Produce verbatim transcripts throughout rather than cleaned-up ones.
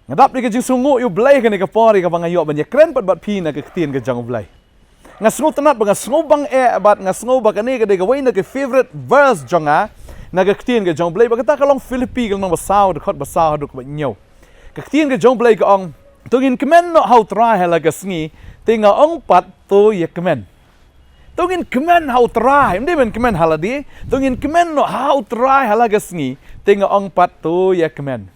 Nga dap ïa ka jingsngew ïa U Blei kane ka por ïa kaba nga ïoh ban ïakren pat bad phi na ka ktien ka jong U Blei. Nga sngewtynnat ba nga sngew bang eh bad nga sngew ba kane ka dei kawei na ka favorite verse jong nga na ka ktien ka jong U Blei, ba kata ka long Philippi ka lynnong ba saw, dkhot ba saw haduh kaba hynñiew. Ka ktien ka jong U Blei ka ong, "To ngin kmen noh ha U Trai ha la ka sngi, te nga ong pat, to ïa kmen." To ngin kmen ha U Trai, ym dei ban kmen ha lade. To ngin kmen noh ha U Trai ha la ka sngi, te nga ong pat, to ïa kmen.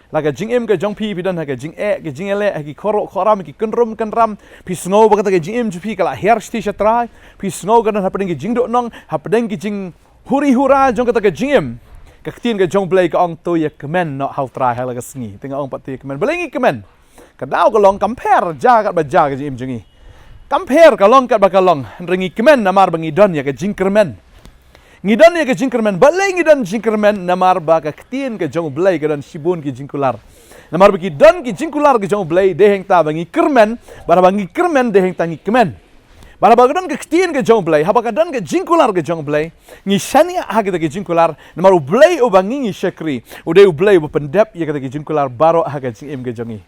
La ka jingim ka jong phi, phi don ha ka jingeh, ka jingïaleh, ha ki khuid khuram, ki kynrum kynram. Phi sngew ba kata ka jingim jong phi ka la hiar shisha sha Trai. Phi sngew ka don hapdeng ki jingduhnong, hapdeng ki jinghuri hura jong kata ka jingim. Ka ktien ka jong U Blei ka ong, to ïa kmen noh ha U Trai ha la ka sngi, te nga ong pat, to ïa kmen. Balei ngi kmen? Ka daw ka long kam pher ja kat ba ja ka jingim jong ngi. Kam pher ka long kat ba ka long, hynrei ngi kmen namar ba ngi don ïa ka jingkyrmen. Ngi don ïa ka jingkyrmen. Balei ngi don jingkyrmen? Namar ba ka ktien ka jong U Blei ka don shibun ki jingkular. Namar ba ki don ki jingkular ka jong U Blei, dei hangta ba ngi kyrmen, bad haba ngi kyrmen, dei hangta ngi kmen. Bad haba ka don ka ktien ka jong U Blei, haba ka don ka jingkular ka jong U Blei, ngi shaniah ha kita ki jingkular, namar U Blei uba ngi ngi shakri, u dei U Blei uba pyndep ïa kita ki jingkular baroh ha ka jingim ka jong ngi.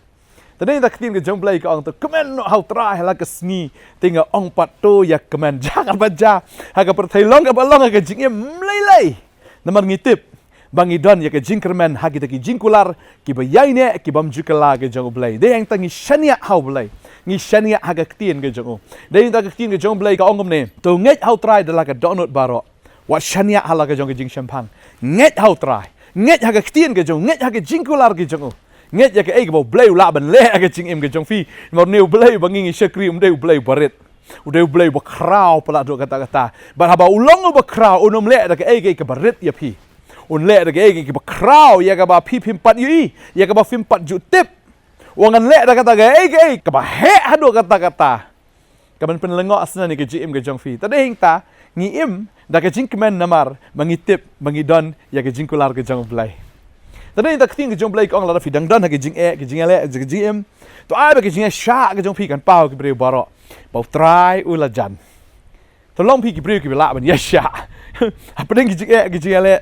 Te dei ta ka ktien ka jong U Blei ka ong, to kmen noh ha U Trai ha la ka sngi, te nga ong pat, to ïa kmen. Ja kat ba ja, ha ka pyrthei long kat ba long, ha ka jingim ym lei lei. Namar ngi tip ba ngi don ïa ka jingkyrmen ha kita ki jingkular kiba ïaineh, kibym ju kylla ka jong U Blei. Dei hangta ngi shaniah ha U Blei, ngi shaniah ha ka ktien ka jong u. Dei ta ka ktien ka jong U Blei ka ong kumne, to ngeit ha U Trai da la ka dohnud baroh. Wat shaniah ha la ka jong ka jingshemphang. Ngeit ha U Trai. Ngeit ha ka ktien ka jong u. Ngeit ha ka jingkular ka jong u. Ngeit ïa kaei kaba U Blei u lah ban leh ha ka jingim ka jong phi. Namar une U Blei uba ngi ngi shakri um dei U Blei uba rit. U dei U Blei uba khraw palat haduh katta katta. Bad haba u long uba khraw, un ym leh da kaei kaei kaba rit ïa phi. Un leh da kaei kaei kaba khraw, ïa kaba phi phim pat ïohi, ïa kaba phim pat ju tip. U ong ngan leh da kata kaei kaei kaba heh haduh katta katta, kaban pynlyngngoh shuh ïa ka jingim ka jong phi. Te dei hangta ngi im da ka jingkmen namar ba ngi tip ba ngi don ïa ka jingkular ka jong U Blei. Te dei ta ka ktien ka jong U Blei ka ong, lada phi dang don ha ka jingeh, ka jingïaleh, ka jingim, to ai ba ka jingïaishah ka jong phi kan paw ha ki briew baroh, ba U Trai u la jan. To long phi ki briew kiba lah ban ïaishah hapdeng ki jingeh, ki jingïaleh.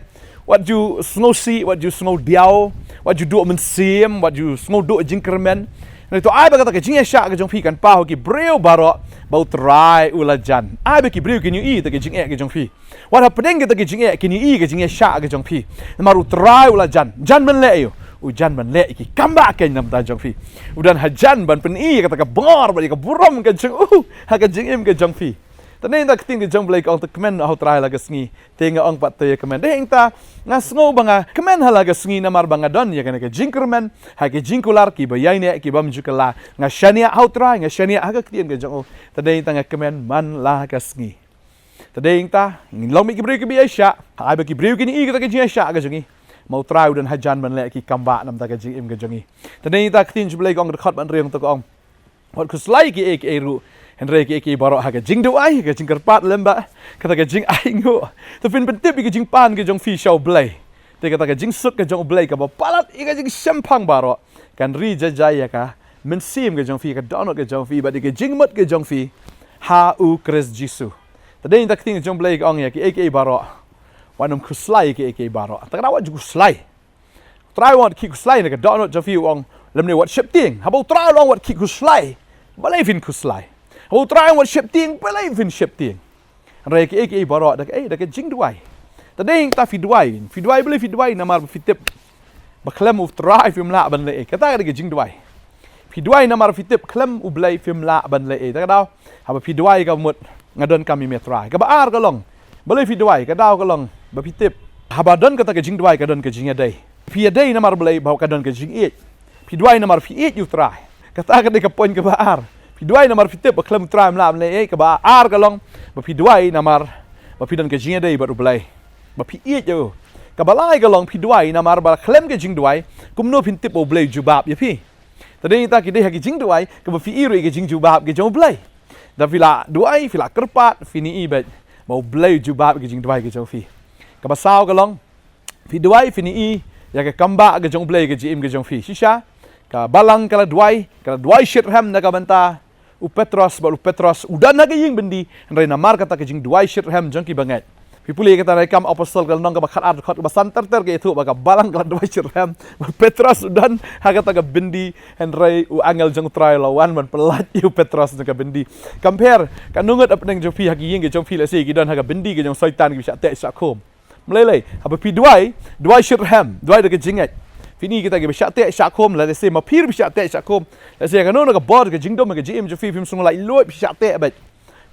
Wat ju sngewsih, wat ju sngewdiaw, wat ju duh mynsiem, wat ju sngewduh jingkyrmen. Hynrei to ai ba kata ka jingïaishah ka jong phi kan paw ha ki briew baroh, ba U Trai u la jan. Ai ba ki briew kin ïohi ïa ka jingeh ka jong phi. Wat hapdeng kita ki jingeh kin ïohi ïa ka jingïaishah ka jong phi. Namar U Trai u la jan. Jan ban leh aïu? U jan ban leh ïa ki kambah keiñ na bynta jong phi. U don hajan ban pyni ïa kata ka bor bad ïa ka burom ka jong u ha ka jingim ka jong phi. Te dei ta ka ktien ka jong U Blei ka ong, to kmen ha U Trai ha la ka sngi, te nga ong pat, to ïa kmen. Dei hangta nga sngew ba nga kmen ha la ka sngi namar ba nga don ïa kane ka jingkyrmen ha ki jingkular kiba ïaineh, kibym ju kylla. Nga shaniah ha U Trai, nga shaniah ha ka ktien ka jong u. Te dei hangta nga kmen man la ka sngi. Te dei hangta ngin long mih ki briew kiba ïaishah. Ai ba ki briew kin ïohi ïa kata ka jingïaishah ka jong ngi. Ma U Trai u don hajan ban leh ïa ki kambah na bynta ka jingim ka jong ngi. Te dei hangta ka ktien jong U Blei ka ong, ka dkhot ba hynriew, to ka ong, wat khuslai kiei kiei ruh, hynrei kiei kiei baroh ha ka jingduwai, ha ka jingkyrpad lem bad kata ka jingainguh, to phin pyntip ïa ka jingpan ka jong phi sha U Blei. Te kata ka jingsuk ka jong U Blei kaba palat ïa ka jingshemphang baroh kan ri jai jai ïa ka mynsiem ka jong phi, ka dohnud ka jong phi bad ïa ka jingmut ka jong phi ha U Khrist Jisu. Te dei ta ka ktien ka jong U Blei ka ong, ïa kiei kiei baroh wat nym khuslai, ïa kiei kiei baroh. Te ka daw wat ju khuslai. U Trai u ong wat khie khuslai na ka dohnud jong phi, u ong lymne wat sheptieng. Haba U Trai u ong wat khie khuslai, balei phin khuslai? Haba U Trai u ong wat sheptieng, balei phin sheptieng? Hynrei kiei kiei baroh da kaei? Da ka jingduwai. Te dei hangta phi duwai. Phi duwai, balei phi duwai? Namar ba phi tip ba khlem U Trai phim lah ban leh ei. Kata ka dei ka jingduwai. Phi duwai namar phi tip khlem U Blei phim lah ban leh ei. Te ka daw, haba phi duwai, ka mut, nga donkam ïa me Trai. Kaba ar ka long, balei phi duwai? Ka daw ka long ba phi tip haba don kata ka jingduwai ka don ka jingïadei. Phi ïadei namar balei? Ba ka don ka jingïeit. Phi duwai namar phi ïeit ïa U Trai. Kata ka dei ka point kaba ar. Phi duwai namar phi tip ba khlem U Trai phim lah ban leh ei. Kaba ar ka long ba phi duwai namar ba phi don ka jingïadei bad U Blei, ba phi ïeit ïa u. Kaba lai ka long, phi duwai namar ba khlem ka jingduwai, kumno phin tip ba U Blei u jubab ïa phi? Te dei ta ki dei ha ki jingduwai kaba phi i ruh ïa ka jingjubab ka jong U Blei. Da phi la duwai, phi la kyrpad, phin i beit ba U Blei u jubab ïa ka jingduwai ka jong phi. Kaba saw ka long, phi duwai, phin i ïa ka kambah ka jong U Blei ha ka jingim ka jong phi. Shisha ka balang ka la duwai, ka la duwai shitrhem na ka bynta u Petros, bad u Petros u don ha ka ïing byndi, hynrei namar kata ka jingduwai shitrhem jong ki bangeit, Phi pule kata na Kam Apostol ka lynnong kaba khat ar, dkhot kaba san ter ter, ka ïathuh ba ka balang ka la duwai shitrhem, ba Petros u don ha kata ka byndi, hynrei u angel jong U Trai u la wan ban pyllait ïa u Petros na ka byndi. Compare, katno ngut hapdeng jong phi ha ki ïing ki jong phi, lehse ki don ha ka byndi ka jong Soitan, kiba shah teh shah khum. Mlei lei, haba phi duwai, duwai shitrhem, duwai da ka jingngeit. Phin i kita kiba shah teh shah khum, lehse ma phi ruh phi shah teh shah khum. Lehse kano kano ka bor ka jingdum ka jingim jong phi, phim sngew laitluid, phi shah teh beit.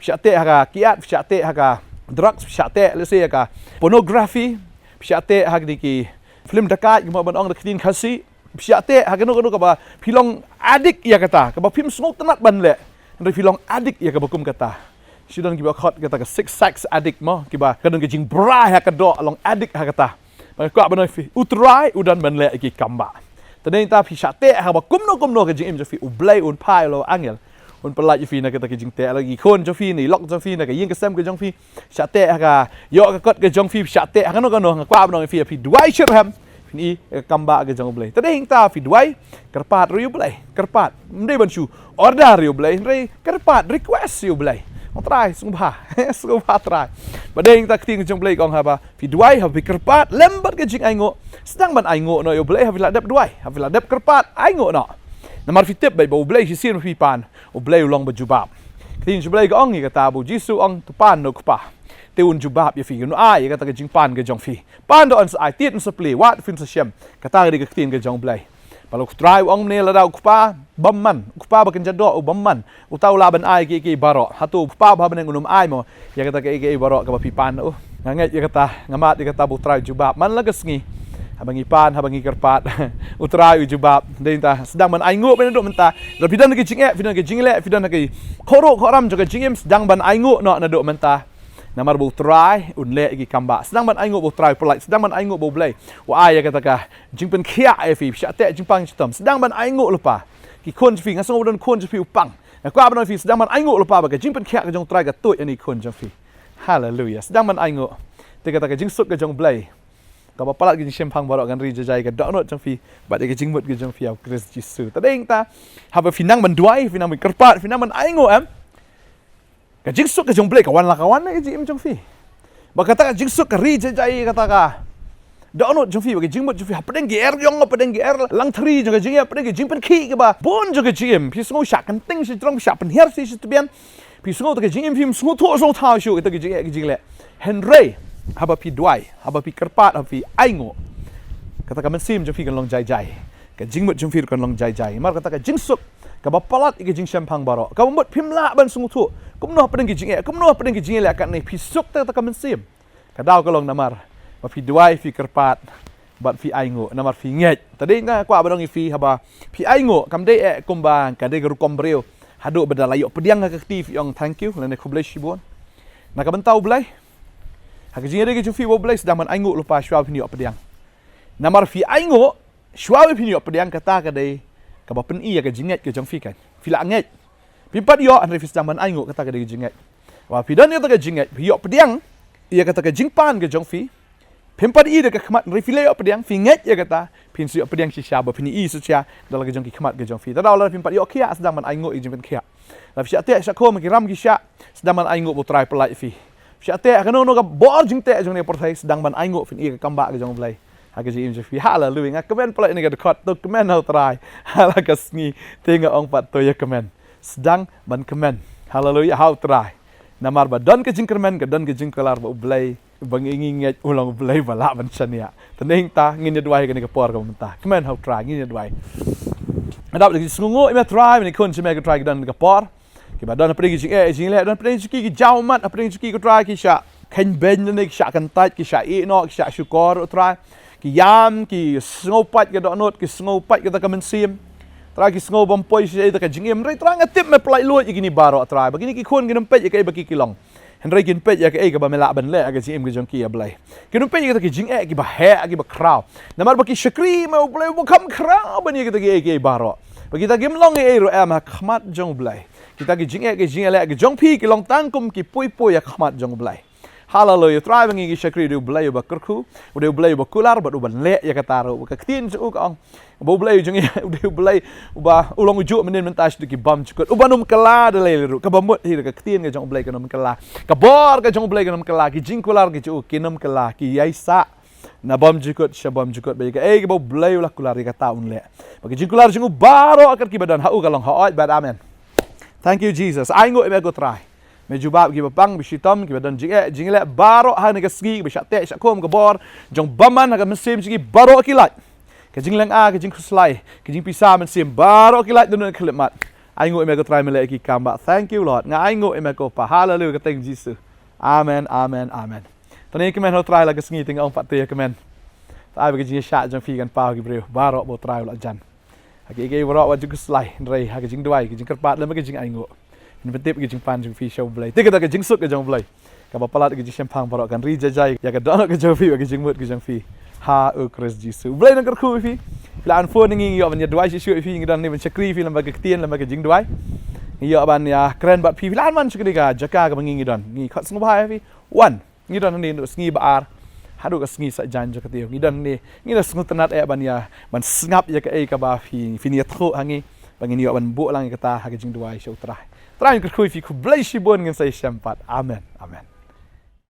Phi shah teh ha ka kiad, phi shah teh ha ka drugs, phi shah teh, lehse ha ka pornography, phi shah teh ha kine ki film dakaid, kumba ban ong da ka ktien Khasi, phi shah teh ha kano kano kaba phi long addict ïa kata, kaba phim sngewtynnat ban leh. Hynrei phi long addict ïa kaba kum kata. Shu don kiba khot kata ka sex, sex addict mo, kiba ka don ka jingbrai ha ka doh, long addict ha kata. Ba nga kwah ban ong ïa phi, U Trai u don ban leh ïa ki kam ba. Te nangta phi shah teh ha kaba kumno kumno ka jingim jong phi, U Blei un phai u la angel, un pyllait ïa phi na kata ka jingteh, la ki khun jong phi, na i lok jong phi, na ka ïing ka sem ka jong phi. Shah teh ha ka, ïoh ka kot ka jong phi, shah teh ha kano kano, nga kwah ban ong ïa phi, phi duwai shitrhem, phin i ka kam ba ka jong U Blei. Te nangta phi duwai, kyrpad ruh ïa U Blei, kyrpad. Ym dei ban shu order ïa U Blei, hynrei kyrpad, request ïa U Blei. Ong, Trai, sngewbha, sngewbha Trai. Ba dei nangta ka ktien ka jong U Blei ka ong haba phi duwai, haba phi kyrpad lem bad ka jingainguh, sdang ban ainguh noh ïa U Blei. Haba phi la dep duwai, haba phi la dep kyrpad, ainguh noh. Namar phi tip beit ba U Blei shisien ba phi pan, U Blei u long ba jubab. Ka ktien U Blei ka ong ïa kata ba U Jisu u ong, to pan na U Kpa, te un jubab ïa phi, un ai ïa kata ka jingpan ka jong phi. Pan da yn sa ai, tied yn sa plie, wad phin sa shem. Kata ka dei ka ktien ka jong U Blei. Ba la U Trai u ong mynne, lada U Kpa bymman, U Kpa ba kynja doh u bymman, uta u lah ban ai kiei kiei baroh, hato U Kpa ba ha bneng un ym ai mo ïa kata kiei kiei baroh kaba phi pan na u? Nga ngeit ïa kata, nga mad ïa kata ba U Trai u jubab man la ka sngi. Haba ngi pan, haba ngi kyrpad, U Trai u jubab. Dei nangta sdang ban ainguh beit naduh mynta. Lada phi don ha ka jingeh, phi don ha ka jingleh, phi don ha ka khoro khoram jong ka jingim, sdang ban ainguh noh naduh mynta. Namar ba U Trai un leh ïa ki kam ba. Sdang ban ainguh ba U Trai u pyllait, sdang ban ainguh ba U Blei u ai ïa kata ka jingpynkhiah ïa phi, phi shah teh jingpang jingtom. Sdang ban ainguh lypa. Ki khun jong phi, nga sngew ba don khun jong phi u pang. Nga kwah ban ong ïa phi, sdang ban ainguh lypa ba ka jingpynkhiah ka jong U Trai ka tuid ïa ki khun jong phi. Haleluia. Sdang ban ainguh. Te kata ka jingsuk ka jong U Blei, kaba palat ka jingshemphang baroh, kan ri jai jai ïa ka dohnud jong phi bad ïa ka jingmut ka jong phi ha U Khrist Jisu. Te dei nangta, haba phi nang ban duwai, phi nang ban kyrpad, phi nang ban ainguh, em, ka jingsuk ka jong U Blei ka wan la ka wan ha ka jingim jong phi. Ba kata ka jingsuk ka ri jai jai ïa kata ka dohnud jong phi, ba ka jingmut jong phi hapdeng ki er ïong, hapdeng ki er langthri jong ka jingim, hapdeng ki jingpynkhih kiba bun jong ka jingim. Phi sngew shah kynting shajrong, phi shah pynhiar shi shatbian. Phi sngew ta ka jingim phim sngewthuh sngewthaw shuh, kata ka jingeh ka jingleh. Hynrei haba phi duwai, haba phi kyrpad, haba phi ainguh, kata ka mynsiem jong phi kan long jai jai. Ka jingmut jong phi ruh kan long jai jai. Namar kata ka jingsuk kaba palat ïa ka jingshemphang baroh, kaba mut phim lah ban sngewthuh kumno hapdeng ka jingeh, kumno hapdeng ka jingeh leh katne, phi suk ta kata ka mynsiem. Ka daw ka long namar ba phi duwai, phi kyrpad bad phi ainguh, namar phi ngeit. Te dei nga kwah ban ong ïa phi, haba phi ainguh, kam dei eh kumba ka dei ka rukom briew, haduh ba da la ïoh pdiang ha ka kti phi ong thank you lane khublei shibun. Na ka bynta U Blei, ha ka jingïadei ka jong phi bad U Blei, sdang ban ainguh lypa shuwa ba phin ïoh pdiang. Namar phi ainguh, shuwa ba phin ïoh pdiang, kata ka dei kaba pyni ïa ka jingngeit ka jong phi kan. Phi la ngeit. Phim pat ïoh, hynrei phi sdang ban ainguh, kata ka dei ka jingngeit. Ba phi don ïa kata ka jingngeit, phi ïoh pdiang ïa kata ka jingpan ka jong phi. Phim pat i da ka khmat, hynrei phi la ïoh pdiang, phi ngeit ïa kata, phin sa ïoh pdiang shisha, ba phin i shisha da la ka jong ki khmat ka jong phi. Te daw lada phim pat ïoh khiah, sdang ban ainguh ïa ka jingpynkhiah. Lada phi shah teh shah khum, ki ram ki shah, sdang ban ainguh ba U Trai u pyllait ïa phi. Phi shah teh ha kano kano ka bor jingteh jong kane ka pyrthei, sdang ban ainguh, phin i ka kam ba ka jong U Blei ha ka jingim jong phi. Haleluia. Nga kmen palat ïa kane ka dkhot, to kmen ha U Trai ha la ka sngi. Te nga ong pat, to ïa kmen. Sdang ban kmen, haleluia, ha U Trai. Namar ba don ka jingkyrmen, ka don ka jingkular, ba U Blei, ba ngi, ngi ngeit u long U Blei ba lah ban shaniah. Te nangta ngin ïa duwai ha kane ka por kaba mynta. Kmen ha U Trai, ngin ïa duwai. Nga dap da ka jingsngewnguh ïa me Trai, ba ki khun jong me ko Trai ki don ha kane ka por, kiba don hapdeng ki jingeh jingleh, don hapdeng ki jingeh ki jawmat, hapdeng ki jingeh ko Trai ki shah kheiñ beiñ lane ki shah kyntait, ki shah ïeh noh, ki shah shukor ko Trai. Ki ïam, ki sngew pait ka dohnud, ki sngew pait kata ka mynsiem. Trai, ki sngew bym poi shisha ïa kata ka jingim. Hynrei Trai, nga tip me pyllait luid ïa kine baroh Trai, ba kine ki khun kin ym peit ïa kaei ba ki, ki long. Hynrei kin peit ïa kaei kaba me lah ban leh ha ka jingim ka jong ki, ïa Blei. Kin ym peit ïa kata ka jingeh kiba heh, kiba khraw. Namar ba ki shakri me, U Blei, ba kham khraw ban ïa kata kiei kiei baroh. Ba kita kim long ei ei ruh em ha khmat jong U Blei. Kita ki jingeh, ki jingleh ka jong phi ki long tang kum ki pui pui ha khmat jong U Blei. Haleluia. Trai ba ngi ngi shakri u dei u Blei uba kyrkhu, u dei u Blei uba kular, bad uba leh ïa kata ruh. Ka ktien jong u ka ong, ba u Blei jong ngi u dei u Blei uba u long u juh mynnin mynta sha ki bymjukut. Uba nym kylla da lei lei ruh. Kaba mut hi ka ktien ka jong u Blei kan nym kylla. Ka bor ka jong u Blei kan nym kylla. Ki jingkular ki jong u kin nym kylla. Ki ïai sah na bymjukut sha bymjukut. Ba ïa kaei kaba u Blei u la kular ïa kata un leh. Ba ki jingkular jong u baroh kat kiba don ha u ka long hooid bad amen. Thank you Jesus. Ai nguh ïa me ko Trai. Me jubab kiba pang, ba shitom, kiba don jingeh, jingleh, baroh ha kane ka sngi, ba shah teh, shah khum, ka bor jong bymman, ha ka mynsiem jong ki baroh ki lait. Ka jinglynga, ka jingkhuslai, ka jingpisa mynsiem, baroh ki lait don ha ka khyllipmat. Ai nguh ïa me ko Trai me leh ki kam ba. Thank you Lord. Nga ai nguh ïa me ko Pa. Haleluia ka kyrteng Jisu. Amen, amen, amen. Tang ïa kmen ho Trai la ka sngi te nga ong pat te ïa kmen. Trai ba ka jingshah jong phi kan paw ki briew. Baroh ba u Trai u la jan. Ha kiei kiei baroh wat ju khuslai, hynrei ha ka jingduwai, ka jingkyrpad lem bad ka jingainguh. Ngin pyntip ka jingpan jong phi sha u Blei. Te kata ka jingsuk ka jong u Blei. Kaba palat ka jingshemphang baroh kan ri jai jai ïa ka dohnud ka jong phi bad ka jingmut ka jong phi. Ha u Khrist Jisu. U Blei un kyrkhu ïa phi. Phi la wan phone ïa ngi, ngi ïoh ban ïaduwai shuh shuh ïa phi, ngi don hangne ban shakri ïa phi lem bad ka ktien lem bad ka jingduwai. Ngi ïoh ban ïakren bad phi, phi la wan man sha kane ka jaka kaba ngi ngi don. Ngi khot sngewbha ïa phi. Wan. Ngi don hangne naduh sngi ba ar haduh ka sngi saitjaiñ jong ka taïew. Ngi don hangne, ngi la sngewtynnat eh ban ïa, ban sngap ïa kaei kaba phi, phin ïathuh ha ngi, ba ngin ïoh ban buh lang ïa kata ha ka jingduwai sha u Trai. Trai un kyrkhu ïa phi, khublei shibun, ngin sa ïashem pat. Amen. Amen.